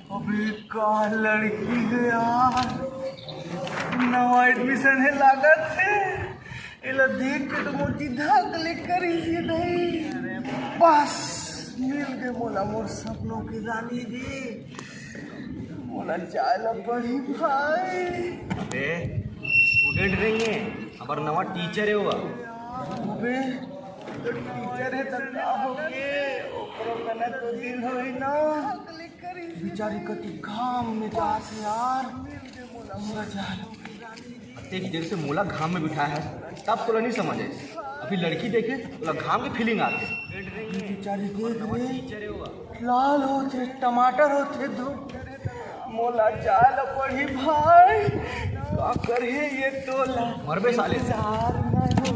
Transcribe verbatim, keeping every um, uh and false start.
अबे का लड़की हे यार, नवा एडमिशन हे लागत हे। एला देख के तो मोर जी धक ले करिस हे नहीं। बस मिल गे मोला मोर सपनों की रानी रे। मोला जाए ला पड़ी भाई। अबे स्टूडेंट नहीं है, हमारा नवा टीचर है वो। अबे तो टीचर है तो का हो गे? ओकरो कना तो दिल होई ना। बेचारी कति घाम में जात हे यार। मोला जाए ला। अतेक देर से मोला घाम में बिठाए हे, तब तोला नहीं समझ आइस। अभी लड़की देखे, तोला घाम के फीलिंग आथे। बेचारी देख रे, लाल होत हे, टमाटर होत हे, धूप। मोला जाए ला पड़ी भाई, का करही ये तोला। मरबे साले। यार नहीं।